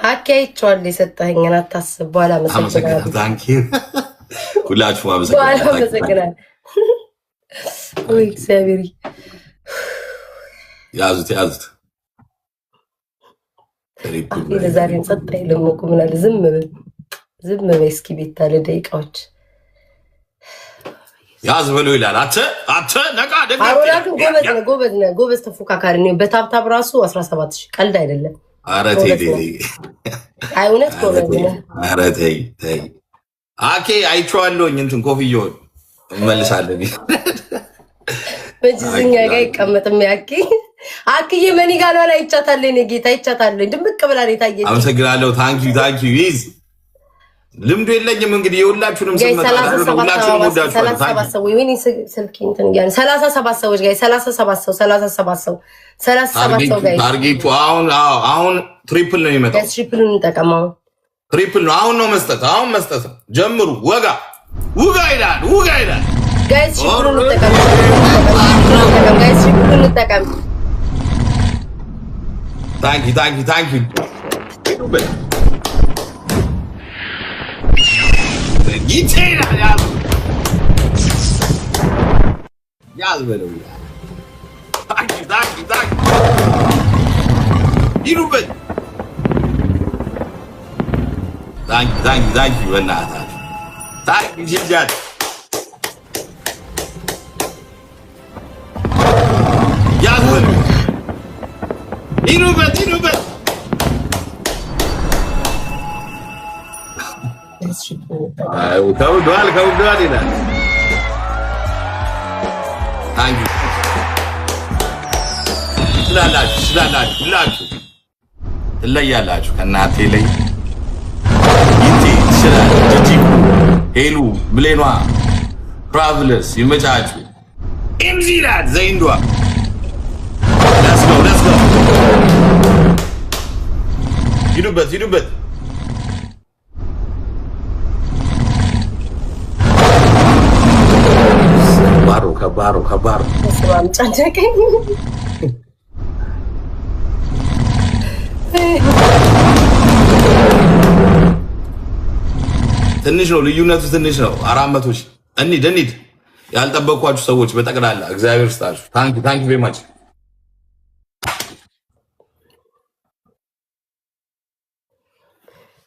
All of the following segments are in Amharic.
አኬ አይቼዋለሁ የሰጠኸኝን፣ አታስብ። በኋላ አመሰግናለሁ። Thank you ሁላችሁም በኋላ አመሰግናለሁ። አመሰግናለሁ። ወይ እግዚአብሔር። ያዙት ያዙት። አፌ ለዛሬን ጸጥ አይልም እኮ። ምን አለ ዝም በል ዝም በይ እስኪ ቤታ ለደቂቃዎች። ያዝ በለው ይላል። አተ አተ ነቃ ደንገጥ። አሮና ግን ጎበዝ ነህ፣ ጎበዝ ነህ፣ ጎበዝ ተፎካካሪ ነው። በ tap tap ራሱ 17,000 ቀልድ አይደለም። ኧረ ተይ ተይ ተይ። አይ እውነት ጎበዝ ነህ። ኧረ ተይ ተይ። አኬ አይቼዋለሁኝ እንትን ኮፍያውን እመልሳለን። መቼስ እኛ ጋር አይቀመጥም። ያኪ አክዬ መኒጋሏን አይቻታለሁ። እኔ ጌታ አይቻታለሁ። ድምቅ ብላ ነው የታየችው። አመሰግናለሁ። Thank you, thank you። ይዝ ልምዱ የለኝም እንግዲህ የሁላችሁንም Guys ስም 37 ሁላችሁንም ወዳችኋለሁ። 37 ሰው፣ ወይኔ ስልኬ እንትን እያለ 37 ሰዎች guys፣ 37 ሰው፣ 37 ሰው፣ 37 ሰው guys። Target ኡ አሁን፣ አዎ፣ አሁን triple ነው የሚመጣው። Guys triple ኡን እንጠቀመው። Triple ነው አሁን ነው መስጠት፣ አሁን መስጠት ነው። ጀምሩ። ወጋ ውጋ ይላል፣ ውጋ ይላል። Guys triple ኡን እንጠቀም፣ እንጠቀም guys፣ triple ኡን እንጠቀም። Thank you, thank you, thank you። ሄዱበት ይቼ ይላል። ያዝ ያዝ በለው ይላል። Thank you, thank you, thank you። ሂዱበት። Thank you, thank you, thank you። በእናታችሁ thank you ጂጃት። ያዝ በለው። ሂዱበት ሂዱበት። Guys triple ኡን እንጠቀም። አይ ከብዷል ከብዷል ይላል። Thank you። ትችላላችሁ ትችላላችሁ፣ ሁላችሁ ትለያላችሁ። ከእናቴ ላይ ይቴ ትችላለህ። ጂጂ ሄሉ ብሌኗ ትራቭለርስ ይመቻችሁ። ኤምዚ ይላል ዘይንዷ። Let's go, let's go። ሂዱበት ሂዱበት። ከባድ ነው ከባድ ነው ከባድ ነው። በስመ አብ ጨነቀኝ። ትንሽ ነው ልዩነቱ፣ ትንሽ ነው። 400,000። እንሂድ እንሂድ። ያልጠበኳችሁ ሰዎች በጠቅላላ እግዚአብሔር ይስጣችሁ። Thank you, thank you very much።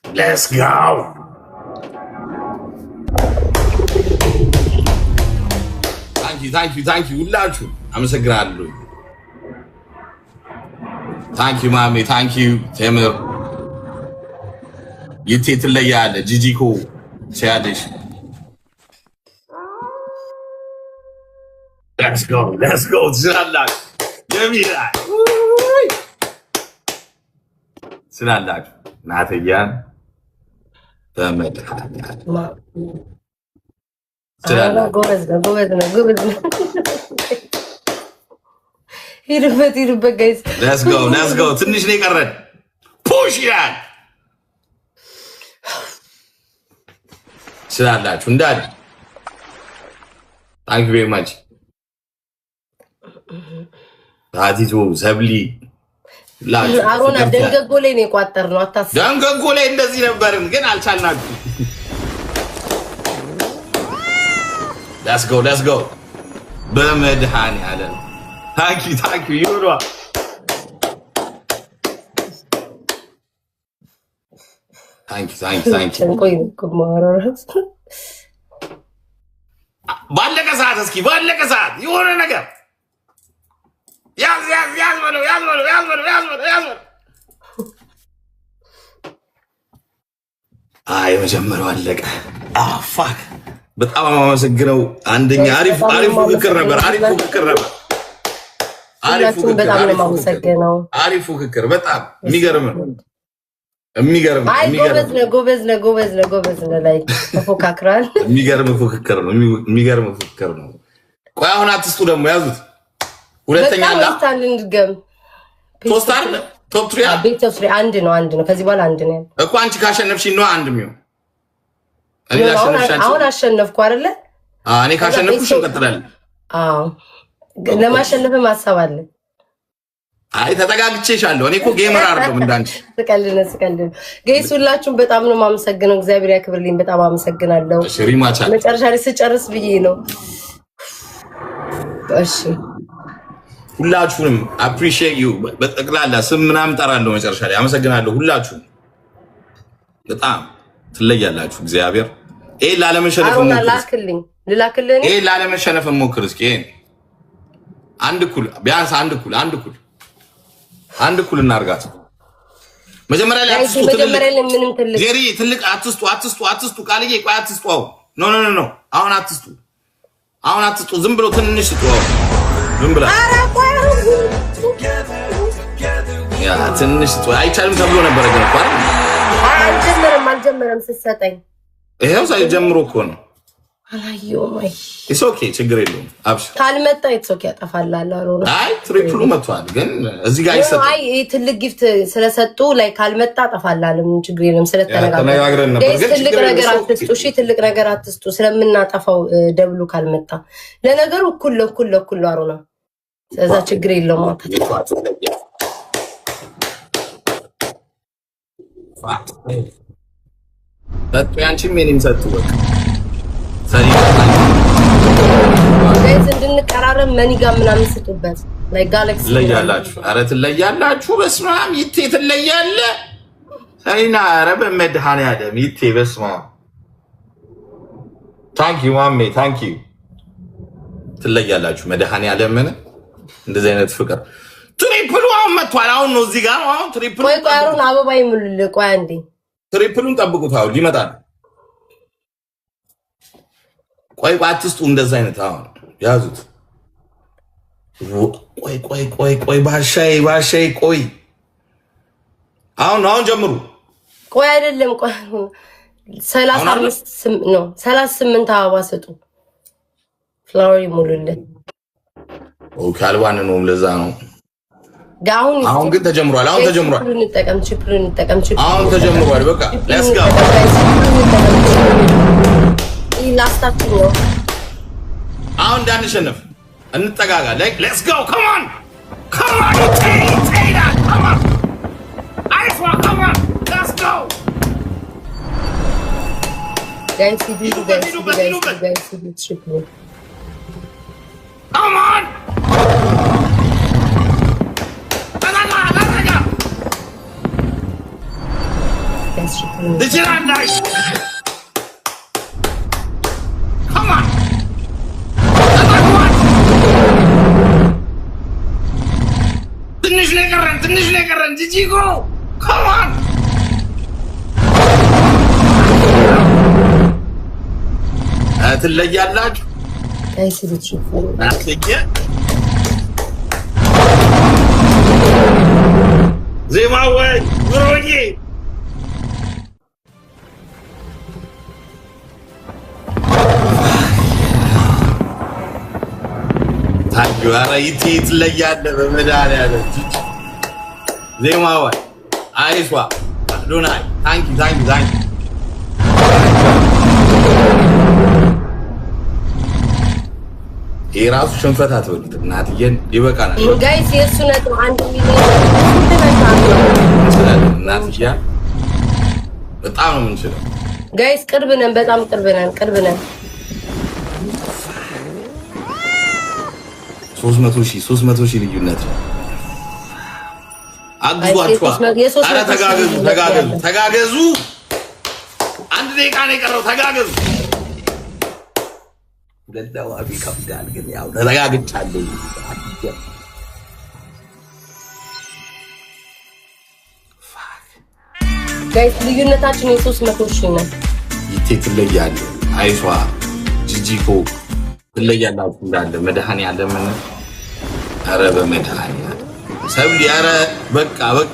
Let's go። Thank you, thank you, thank you ሁላችሁ አመሰግናለሁ። Thank you ማሜ፣ thank you ቴምር፣ ይቴ ትለያለህ። ጂጂኮ ሲያለሽ። Let's go, let's go። ትችላላችሁ የሚላል ትችላላችሁ። ናትያን በመድኃኒዓለም ትችላላችሁ። ጎበዝ ነው ጎበዝ ነው ጎበዝ ነው። ሂዱበት ሂዱበት guys። Let's go, let's go። ትንሽ ነው የቀረን። Push ይላል። ትችላላችሁ እንዳለ። Thank you very much ታቲቶ ሰብሊ። አሮና ደንገጎ ላይ ነው የቋጠርነው። አታስብ። ደንገጎ ላይ እንደዚህ ነበርን፣ ግን አልቻልናችሁ። Let's go, let's go። በመድኃኒዓለም thank you, thank you ይሁኗ። Thank you, thank you, thank you። ጨንቆኝ ነው እኮ የማወራው እራሱ። ባለቀ ሰዓት እስኪ ባለቀ ሰዓት የሆነ ነገር ያዝ ያዝ ያዝ በለው ያዝ በለው ያዝ በለው ያዝ በለው ያዝ በለው። አይ የመጀመሪያው አለቀ። Fuck በጣም አመሰግነው። አንደኛ አሪፍ አሪፍ ፉክክር ነበር። አሪፍ ፉክክር ነበር። አሪፍ ሁላችሁም ፉክክር፣ በጣም ነው አሪፍ ፉክክር፣ የማመሰግነው። አሪፍ ፉክክር። በጣም የሚገርም ነው። የሚገርም አይ የሚገርም ጎበዝ ነህ ጎበዝ ነህ ጎበዝ ነህ ጎበዝ ነህ። ላይ ተፎካክሯል። የሚገርም ፉክክር ነው። የሚገርም ፉክክር ነው። ቆይ አሁን አትስጡ ደግሞ ያዙት። ሁለተኛ በጣም አለ ወይስ አንድ እንድገም? ሶስት አይደለ? Top three አለ። Best of three አንድ ነው አንድ ነው። ከዚህ በኋላ አንድ ነው። እኮ አንቺ ካሸነፍሽኝ ነው አንድ የሚሆን። እኔ አሁን ላሸነፍሽ አንቺ አሁን አሸነፍኩ አይደለ? እኔ ካሸነፍኩሽ እንቀጥላለን። አዎ ለማሸነፍም ሀሳብ አለ። አይ ተጠጋግቼሻለሁ። እኔ እኮ gamer አይደለሁም እንዳንቺ። ስቀልድ ነው፣ ስቀልድ ነው። Guys ሁላችሁም በጣም ነው የማመሰግነው። እግዚአብሔር ያክብርልኝ። በጣም አመሰግናለሁ። እሺ rematch አለ። መጨረሻ ላይ ስጨርስ ብዬ ነው። እሺ። ሁላችሁንም appreciate you። በጠቅላላ ስም ምናምን ጠራለሁ መጨረሻ ላይ። አመሰግናለሁ ሁላችሁም፣ በጣም ትለያላችሁ። እግዚአብሔር ይሄን ላለመሸነፍ አሁን ሞክር እስኪ። ላክልኝ፣ ልላክልህ እኔ? ይሄን ላለመሸነፍ ሞክር እስኪ። ይሄን አንድ እኩል፣ ቢያንስ አንድ እኩል፣ አንድ እኩል፣ አንድ እኩል እናርጋት። መጀመሪያ ላይ Guys አትስጡ። ትልልቅ መጀመሪያ ላይ ምንም ትልቅ ጄሪ ትልቅ አትስጡ፣ አትስጡ፣ አትስጡ። ቃልዬ ቆይ አትስጡ። አሁን no, no, no, no፣ አሁን አትስጡ፣ አሁን አትስጡ። ዝም ብሎ ትንሽ ስጡ። አሁን ዝም ብላ ኧረ ቆይ አሁን ያ ትንሽ ስጡ። አይቻልም ተብሎ ነበረ ግን እኮ አይደል? አልጀመረም፣ አልጀመረም ስትሰጠኝ። ይሄው ሳይጀምሩ እኮ ነው። አላየሁም። አይ። It's okay፣ ችግር የለውም። አብሽር። ካልመጣ it's okay፣ ያጠፋልሃል። አሮና። አይ triple ኡ መጥቷል፣ ግን እዚህ ጋር አይሰጥም። አይ ይሄ ትልቅ gift ስለሰጡ ላይ ካልመጣ አጠፋልሃለሁ። ምንም ችግር የለም። ስለተነጋገርን ተነጋግረን ነበር፣ Guys ግን ትልቅ ችግር ነገር የለውም። አትስጡ። እሺ ትልቅ ነገር አትስጡ፣ ስለምናጠፋው double ኡ ካልመጣ። ለነገሩ እኩል ለእኩል ለእኩል ነው አሮና። ስለዛ ችግር የለውም። አታ ሰጡ፣ ያንቺም የኔም ሰጡ። በቃ ሰሪ። Guys እንድንቀራረብ money gun ምናምን ስጡበት። ላይ ጋላክሲ። ትለያላችሁ። ኧረ ትለያላችሁ። በስመ አብ ይቴ ትለያለህ። ሰሪና ኧረ በመድኃኒዓለም ይቴ በስመ አብ። Thank you ማሜ፣ thank you። ትለያላችሁ። መድኃኒዓለምን እንደዚህ አይነት ፍቅር። Triple ኡ አሁን መጥቷል። አሁን ነው እዚህ ጋር ነው። አሁን triple ኡ ቆይ ቆይ አሮን አበባ ይሙልልህ። ቆይ አንዴ። Triple ኡን ጠብቁት። አሁን ሊመጣ ነው። ቆይ ቆይ አትስጡ። እንደዛ አይነት አሁን ያዙት። ቆይ ቆይ ቆይ ቆይ ባሻዬ ባሻዬ ቆይ። አሁን አሁን ጀምሩ። ቆይ አይደለም፣ ቆይ ሰላሳ አሁን አይደለም? አምስት ነው 38 አበባ ስጡ። Flower ይሙሉልህ። Okay አልባንነውም፣ ለዛ ነው። አሁን አሁን ግን ተጀምሯል። አሁን ተጀምሯል። Triple ኡን እንጠቀም፣ triple ኡን እንጠቀም፣ triple ኡን አሁን ተጀምሯል። በቃ let's go። ይህ last ኣችን ነው። አሁን እንዳንሸነፍ እንጠጋጋ። Let's go, come on, come on, come on, አይስዋ፣ come on, let's go. Guys ሂዱ፣ guys ሂዱ፣ ሂዱበት፣ guys ሂዱበት። ሂዱ፣ guys ሂዱ፣ triple ኡን። Come on, ተጠጋ ተጠጋ። Guys triple ኡን። ትችላለህ። Come on, ተጠጓት። ትንሽ ነው የቀረን፣ ትንሽ ነው የቀረን። ጂጂጎ come on። ትለያላችሁ። Guys ሂዱ፣ triple ኡን። ናትየ ዜማ ወይ ብሮዬ። Thank you። ኧረ ይቴ ትለያለህ። በመድኃኒዓለም ዜማ ወይ አይሷ አዶናይ thank you, thank you, thank you። ይሄ ራሱ ሽንፈት አትበሉት እናትዬን፣ ይበቃናል። Guys የእሱ ነጥብ 1 ሚሊዮን ስንት ነጥብ ነው? እንችላለን እናትያ፣ በጣም ነው የምንችለው። Guys ቅርብ ነን፣ በጣም ቅርብ ነን፣ ቅርብ ነን። 300,000፣ 300,000 ልዩነት ነው። አግዟችኋ። የሶስት ኧረ መቶ ሺህ ተጋገዙ፣ ልዩነት ተጋገዙ፣ ያለው። ተጋገዙ። አንድ ደቂቃ ነው የቀረው። ተጋገዙ። ሁለት ይከብዳል፣ ግን ያው ተረጋግቻለሁ። Guys ልዩነታችን የ300,000 ነው። ይቴ ትለያለህ። አይሷ ጂጂኮ ትለያላችሁ እንዳለ መድኃኒዓለምን። ኧረ በመድኃኒዓለም ሰብሊ፣ ኧረ በቃ በቃ።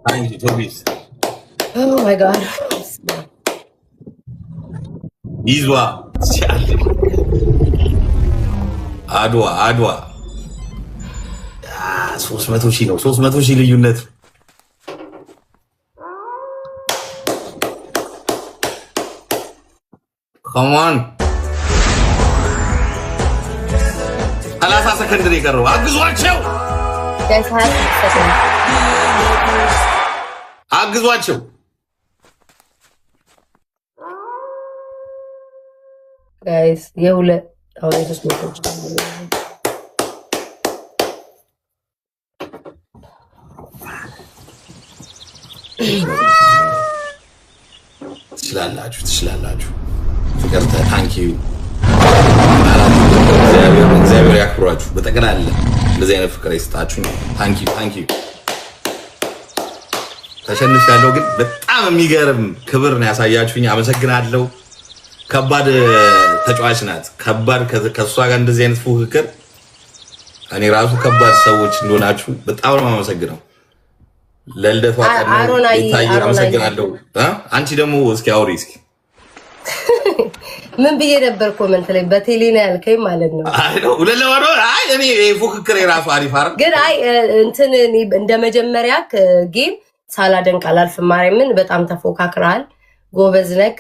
Thank you ቶቢስ። Oh my God. ይዟ ሲያለ አድዋ አድዋ 300,000 ነው። 300,000 ልዩነት። Come on. 30 ሰከንድ ነው የቀረው። አግዟቸው፣ Guys፣ 26 ሰከንድ። አግዟቸው። Guys፣ የሁለት አሁን የ300። ትችላላችሁ፣ ትችላላችሁ። ፍቅርተ thank you። እግዚአብሔር ያክብሯችሁ። በጠቅላላ እንደዚህ አይነት ፍቅር ይስጣችሁ። Thank you, thank you። ተሸንፊያለሁ፣ ግን በጣም የሚገርም ክብር ነው ያሳያችሁኝ። አመሰግናለሁ። ከባድ ተጫዋች ናት። ከባድ፣ ከእሷ ጋር እንደዚህ አይነት ፉክክር እኔ ራሱ ከባድ ሰዎች እንደሆናችሁ በጣም ነው የማመሰግነው። ለልደቷ ቀን ነው። አሮናዬ፣ ቤታዬ አሮናዬ። አመሰግናለሁ። እ? አንቺ ደግሞ እስኪ አውሪ እስኪ። ምን ብዬ ነበር comment ላይ? በቴሌ ነው ያልከኝ ማለት ነው። አይ ነው፣ ሁለት ለባዶ። አይ እኔ ይሄ ፉክክር የራሱ አሪፍ አይደል? ግን አይ እንትን እኔ እንደ መጀመሪያ game ሳላደንቅ አላልፍም። ማርያምን በጣም ተፎካክረሃል፣ ጎበዝ ነክ።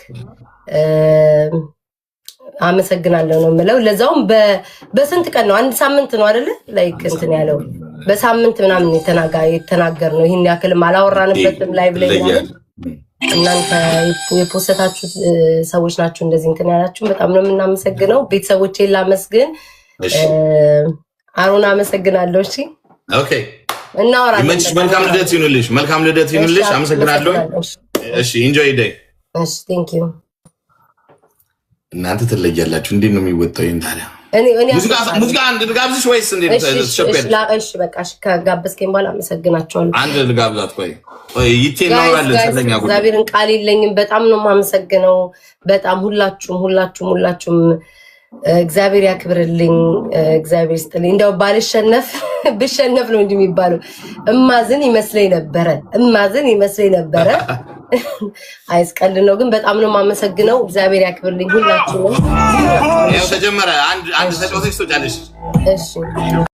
አመሰግናለሁ ነው የምለው። ለዛውም በስንት ቀን ነው? አንድ ሳምንት ነው አይደለ? Like እንትን ያለው በሳምንት ምናምን የተናገር ነው። ይህን ያክልም አላወራንበትም live ላይ ምናምን። እናንተ የ post ታችሁት ሰዎች ናችሁ እንደዚህ እንትን ያላችሁ፣ በጣም ነው የምናመሰግነው። ቤተሰቦቼን ላመስግን። እሺ። አሮን አመሰግናለሁ። እሺ። Okay። እናወራለን። ይመችሽ። መልካም ልደት ይሁንልሽ። መልካም ልደት ይሁንልሽ። አመሰግናለሁ። እሺ፣ enjoy day። እሺ፣ thank you። እናንተ ትለያላችሁ። እንዴት ነው የሚወጣው ይሄን ታዲያ? እኔ ሙዚቃ ሙዚቃ አንድ ልጋብዝሽ ወይስ እንዴት? እሺ፣ እሺ፣ ትሸፈያለሽ? እሺ፣ በቃ እሺ፣ ከጋበዝከኝ በኋላ አመሰግናቸዋለሁ። አንድ ልጋብዛት። ቆይ ቆይ፣ ይቴ Guys እናወራለን Guys ስለኛ ጉዳይ። እግዚአብሔርን ቃል የለኝም። በጣም ነው የማመሰግነው። በጣም ሁላችሁም ሁላችሁም ሁላችሁም እግዚአብሔር ያክብርልኝ፣ እግዚአብሔር ይስጥልኝ። እንደው ባልሸነፍ ብሸነፍ ነው እንጂ የሚባለው እማዝን ይመስለኝ ነበረ፣ እማዝን ይመስለኝ ነበረ። አይስቀልድ ነው ግን በጣም ነው የማመሰግነው። እግዚአብሔር ያክብርልኝ ሁላችሁንም። ያው ተጀመረ። አንድ አንድ ተጫውተሽ ትወጫለሽ። እሺ።